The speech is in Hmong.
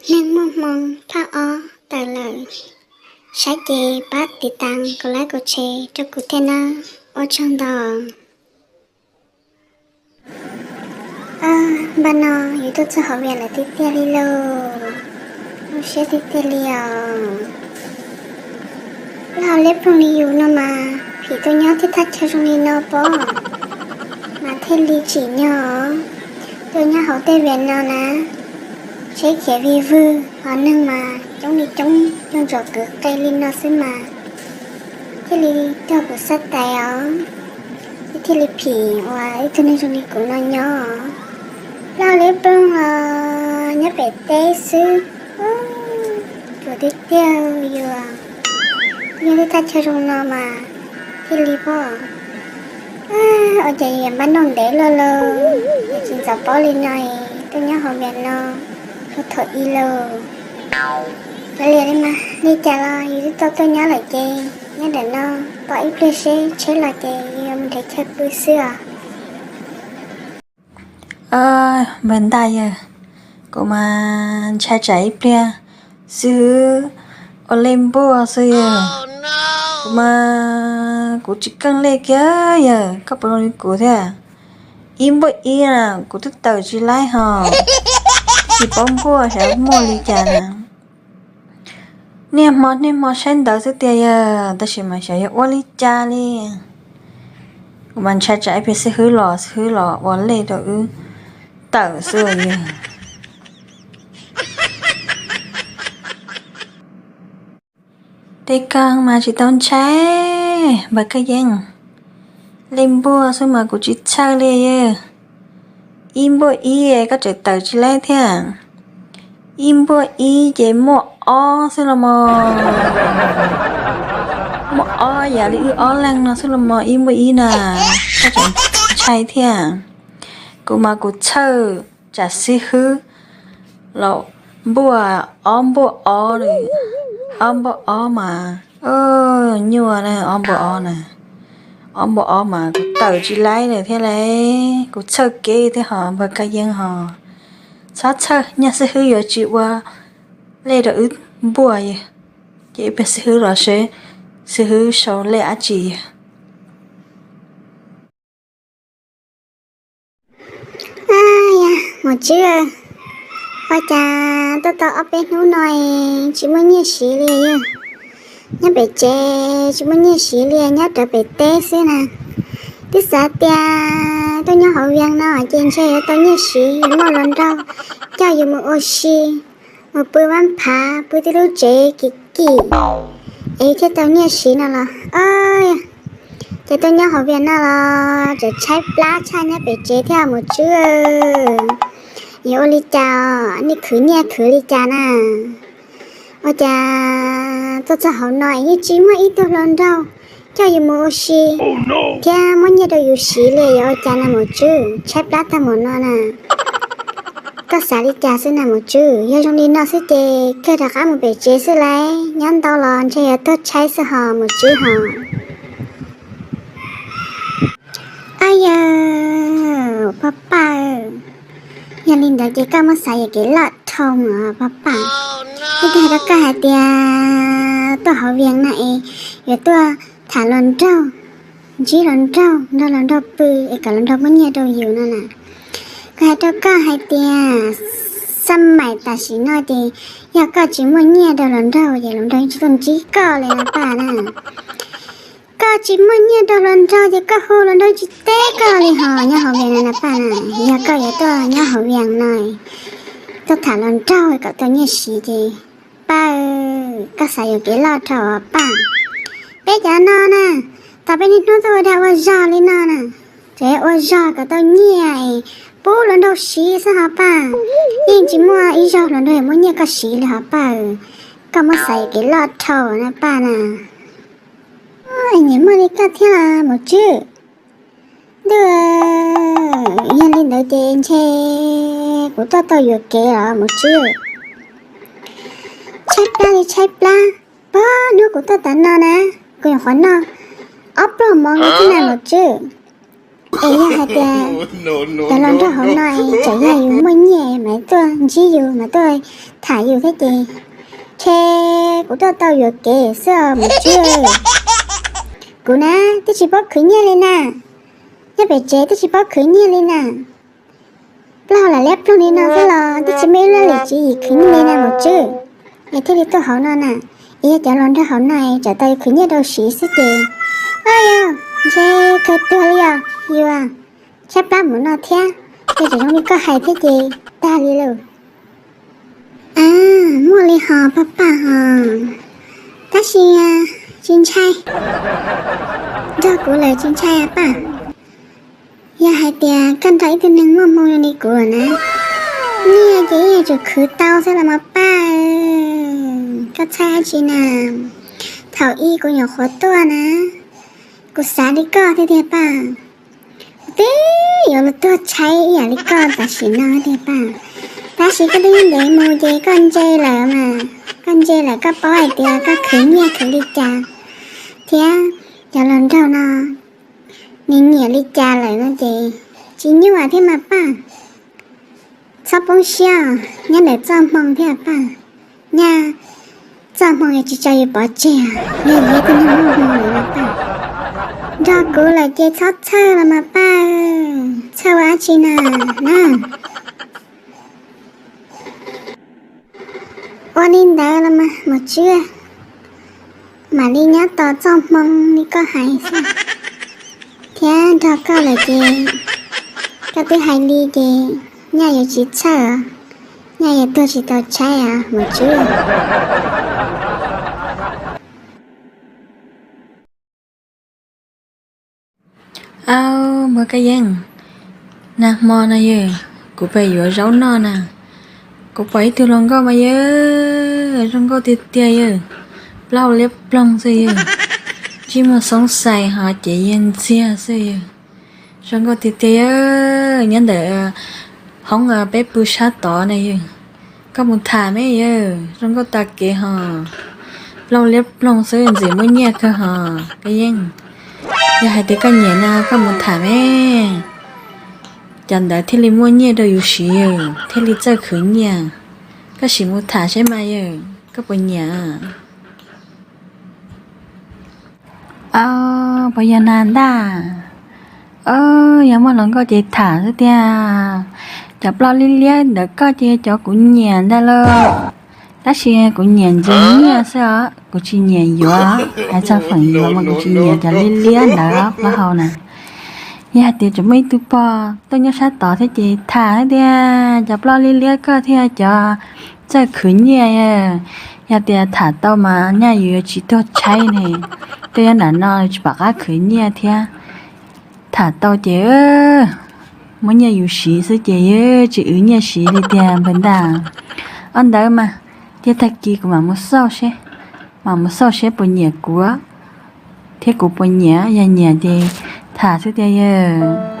Neeg muaj hmoo phaj ob tawm lawm, saib ces pab tiv tas kov like kov share rau kuv thiab nawb. Ua tsaug ntau. Npaj no yus tuaj txog hauv Vias lawm tiag tiag li lauj. Zoo siab tiag tiag li os. Lub hauv Liab Ploog li yus no mas phim tuaj nyob tej thaj chaw zoo li no pob, mas thiaj li tsim nyog os. Tuaj nyob hauv tej Vias no na, tsheb khiav vij vwg, hos neeg mas coob li coob, yooj yim kwv qe li no xwb mas thiaj li raug kuv xav tais os. Thiaj li phim uas ib tug neeg zoo li kuv no nyob. Lub hauv Liab Ploog los nyob pem teb xwb, tsuas tiag tiag yus. Yog tej thaj chaw zoo no mas thiaj li pob. Ua cas yus npaj noj ntev luaj lauj, yus tsis ntxov paub li no, tuaj nyob hauv Vias no tau thaum ub lauj. Kav liam li mas, li cas los yus twb tau tuaj nyob lawm ces nyob ntawm no pom ib pliag seb tsheb los ces yus yuav mus nrhiav chaw pw xwb os. Npawg Ntaj yawg, kuv mas ntshai tsam ib pliag xib hwb ua lej npuaj xwb yawg. Kuv mas kuv tsis keej lej kiag yawg, koj puas zoo li kuv thiab? Ib npuaj ib na, kuv twb tawm tsis laib hos, tsis paub npuaj xyov muaj li cas na. Niaj hmo niaj hmo saib ntawv xwb tiag yawg, tab sis mas xyov yog ua li cas li. Kuv mas ntshai tsam ib pliag xib hwb los, xib hwb los ua lej rau wb tawm xwb yawg. Tej koj mas tsis tau ntshai, npawg Kab Yeeb. Lej npuaj xwb mas kuv tsis txhawj li yawg. Ib npuaj ib koj tseem tawm tsis laib thiab. Ib npuaj ib ces muaj ob xwb los mog. Muaj ob yam li wb ob leeg no xwb los mog, ib npuaj ib na. Koj tseem ntshai thiab. Kuv mas kuv txhawj tsam xib hwb los npuaj ob npuaj ob, ob npuaj ob mas nyuaj na, ob npuaj ob na. Ob npuaj ob mas kuv tawm tsis laib lawm thiab lauj, kuv txhawj kev thiab hos npawg Kab Yeeb hos. Txhob txhawj, nyaj xib hwb yuav tsis ua lej rau wb npuaj yawg. Ces ib pliag xib hwb los seb xib hwb sau lej dab tsi yawg. Yog, Maum Tswb, ua cas tuaj tau ob peb hnub no tsis muaj nyiaj siv li yawg? Nyob pem tsev tsis muaj nyiaj siv li, nyob rawv pem teb xwb na. Twb xav tias tuaj nyob hauv Vias no ces ntshe yuav tau nyiaj siv, yuav muaj hluas nraug coj yus mus ua si, mus pw vab phav, pw tib lub tsev kim kim es thiaj tau nyiaj siv no los. Ces tuaj nyob hauv Vias no los tseem tshaib plab tshaj nyob pem tsev thiab Maum Tswb. Yog ua li cas nej khwv nyiaj khwv li cas na? Ua cas tuaj txog hauv no yeej tsis muaj ib tug hluas nraug coj yus mus ua si thiab muab nyiaj rau yus siv li, yog ua cas na Maum Tswb? Tshaib plab tag mus no na. Koj xav li cas xwb na Maum Tswb? Yog zoo li no xwb ces kawg rov qab mus pem tsev xwb lauj, nyob ntau los ntshe yuav tuag tshaib xwb hos Maum Tswb hos. Ab yawg, pog Paj, yog li ntawd ces koj muab xav yuam kev loj dhau os pog Paj. Twb hais rau koj hais tias tuaj hauv Vias no es yuav tuaj tham hluas nraug, ntsib hluas nraug, nrog hluas nraug pw es kom hluas nraug muab nyiaj rau yus no na. Kuv hais rau koj hais tias xab maim tam sim no ces yog koj tsis muaj nyiaj rau hluas nraug ces hluas nraug yeej tsis tuaj ntsib koj li na Paj na. Koj tsis muaj nyiaj rau hluas nraug ces koj hu hluas nraug tsis teb koj li hos nyob hauv Vias no na Paj na. Yog koj yuav tuaj nyob hauv Vias no tuaj tham hluas nraug kom tau nyiaj siv ces Paj, koj xav yuam kev loj dhau Paj. Peb cov no na, tau peb niaj hnub tuaj ua dag ua zog li no na, tseem ua zog kom tau nyiaj es pub hluas nraug siv xwb hos Paj. Yeej tsis muaj ib zaug hluas nraug yuav muab nyiaj koj siv li hos Paj. Koj muab xav yuam kev loj dhau na Paj na. Nyiam muaj li koj thiab los Maum Tswb. Ntuj, yog li ntawd ces ntshe kuv tuaj tau yuam kev los Maum Tswb. Tshaib plab li tshaib plab, pog hnub kuv tuaj tas no na, kuv nyuam qhuav noj ob pluag mov no xwb na Maum Tswb. Es yog hais tias cov hluas nraug hauv no es tseem yog yus muaj nyiaj mas tuaj ntsib yus mas tuaj tham yus thiab ces, ntshe kuv tuaj tau yuam kev xwb os maum tswb. Kuv na, twb tsis paub khwv nyiaj li na. Nyob pem tsev twb tsis paub khwv nyiaj li na. Plaub hau lam liab ploog li no xwb los twb tsis muaj ib lub lim tswv yim khwv nyiaj li na maum tswb. Es thiaj li tuaj hauv no na. Es yog cov hluas nraug hauv no es tsam tau khwv nyiaj rau siv xwb ces, yog ntshe kawg tuag li os yus. Tshaib plab mus no thiab, ces tseem zoo li koj hais thiab ces tag li lawm. Muaj li hos paj paj hos, tab sis tsis ntshai. Nrog kuv lawm tsis ntshai paj. Yog hais tias koj nrog ib tug neeg muaj hmoo li kuv na, nyiaj ces ib yam tsum khwv tau xwb los mas paj. Koj txhawj dab tsi na? Thaum ub kuv nyuam qhuav tuaj na, kuv xav li koj tiag tiag paj. Kuv twb yuav tuag tshaib ib yam li koj tam sim no tiag paj. Tab sis koj twb ntev mus ces koj ntse lawm mas, koj ntse lawm koj paub hais tias koj khwv nyiaj khwv li cas thiab cov hluas nraug no nws nyiam li cas lawm no ces tsis nyuaj thiab mas paj. Txhob poob siab, nyob ntawm txoj hmoo thiab paj. Nyaj txoj hmoo yuav tsis tso yus pov tseg, yog yus tus neeg muaj hmoo lawm mas paj. Nrog kuv lawm ces txhob txhawj los mas paj, txhawj ua dab tsi na, na. Ua li ntawd los mas maum tswb, mam li nyob tos txoj hmoo li koj hais xwb, thiab nrog koj lawm ces koj twb hais li ces nyaj yuav tsis txhawj, nyaj yuav tuag tsis tau tshaib maum tswb. Aub, npawg Kab Yeeb, nag hmo no yawg, kuv pem yuav zaub noj na, kuv pom ib tug hluas nkauj mas yawg, zoo nkauj tiag tiag yawg, plaub hau liab ploog xwb yawg, ntsej muag xoob xais ho cev yiag ntxiag xwb yawg, zoo nkauj tiag tiag yawg, nyob ntawm hoob peb pw sab tod na yawg, koj mus tham me yawg, zoo nkauj tag kev ho, plaub hau liab ploog xwb ntxim muaj nyiaj kawg ho, Kab Yeeb. Yog hais tias koj nyiam no koj mus tham me, cov ntawd thiaj li muaj nyiaj rau yus siv yawg, thiaj li txawj khwv nyiaj. Koj sim mus tham seb mas yawg, koj puas nyiam? Aub, puas yog na ntag? Aub, yog muaj hluas nkauj ces tham xwb tiag. Cov plaub liab liab ntawd koj ces cov kuv nyiam ntag lauj. Tab sis kuv nyiam ntxiv nyiaj xwb os, kuv tsis nyiam yuav. Hais txog feem yuav mas kuv tsis nyiam cov liab liab ntawd plaub hau na. Yog hais tias tseem muaj ib tug pog tuaj nyob sab tod thiab ces tham thiab tiag, cov plaub liab liab koj thiab cov txawj khwv nyiaj. Yog tias tham tau mas nyaj yus yuav tsis tuag tshaib ne. Tuaj nyob nram no tsis pom qab khwv nyiaj thiab. Tham tau ces muab nyiaj yus siv xwb ces yeej tsis wv nyiaj siv li tiag npawg ntag. Ob ntawd mas, cia tag kis kuv mam mus xauj seb, mam mus xauj seb puas nyiam kuv thiab kuv puas nyiam, yog nyiam ces tham xwb tiag yawg.